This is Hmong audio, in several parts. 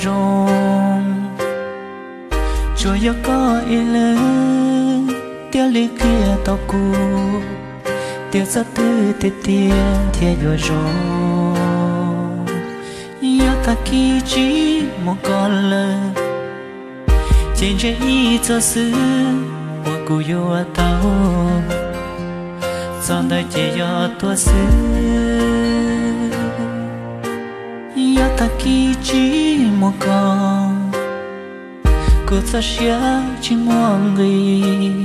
zoo, tsuas yog koj ib leeg thiaj li qhia tau kuv tias txoj twg tiag tiag thiaj yuav zoo. Yog tag kis tsis muaj koj lawm, ces ntshe ib txoj xwb uas kuv yuav tau, txog ntawd ces yog tuag xwb. Yog tag kis tsis muaj koj, kuv txoj sia tsis muaj nqis.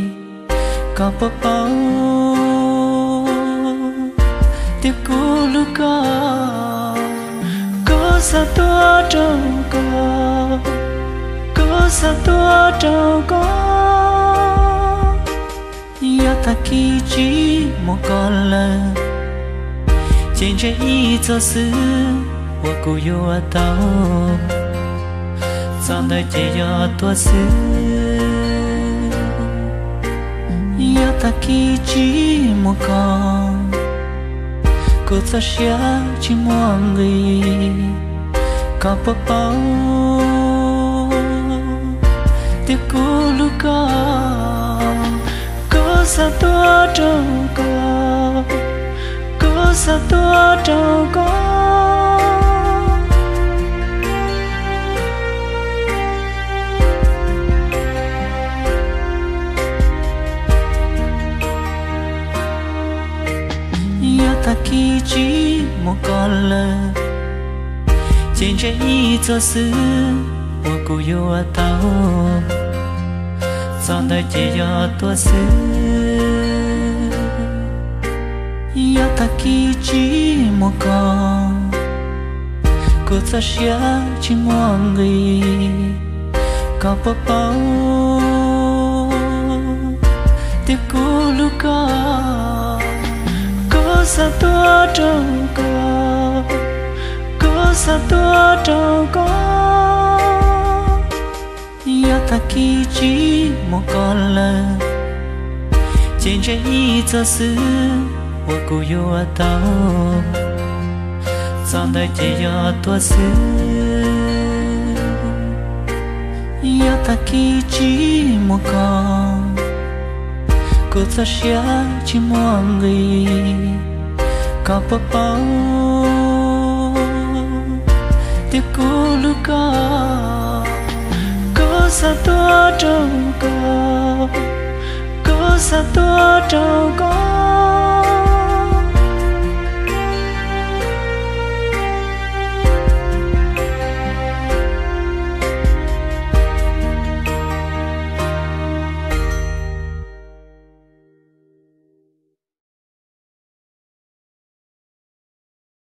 Koj puas paub tias kuv hlub koj, kuv xav tuag rau koj, kuv xav tuag rau koj. Yog tag kis tsis muaj koj lawm, ces ntshe ib txoj xwb uas kuv yuav tau, txog ntawd ces yog tuag xwb. Yog tag kis tsis muaj koj, kuv txoj sia tsis muaj nqis. Koj puas paub tias kuv hlub koj, kuv xav tuag rau koj, kuv xav tuag rau koj. Yog tag kis tsis muaj koj lawm, ces ntshe ib txoj xwb uas kuv yuav tau, txog ntawd ces yog tuag xwb. Yog tag kis tsis muaj koj, kuv txoj sia tsis muaj nqis. Koj puas paub tias kuv hlub koj, kuv xav tuag rau koj, kuv xav tuag rau koj. Yog tag kis tsis muaj koj lawm, ces ntshe ib txoj xwb uas kuv yuav tau, txog ntawd ces yog tuag xwb. Yog tag kis tsis muaj koj, kuv txoj sia tsis muaj nqis. Koj puas paub tias kuv hlub koj, kuv xav tuag rau koj, kuv xav tuag rau koj.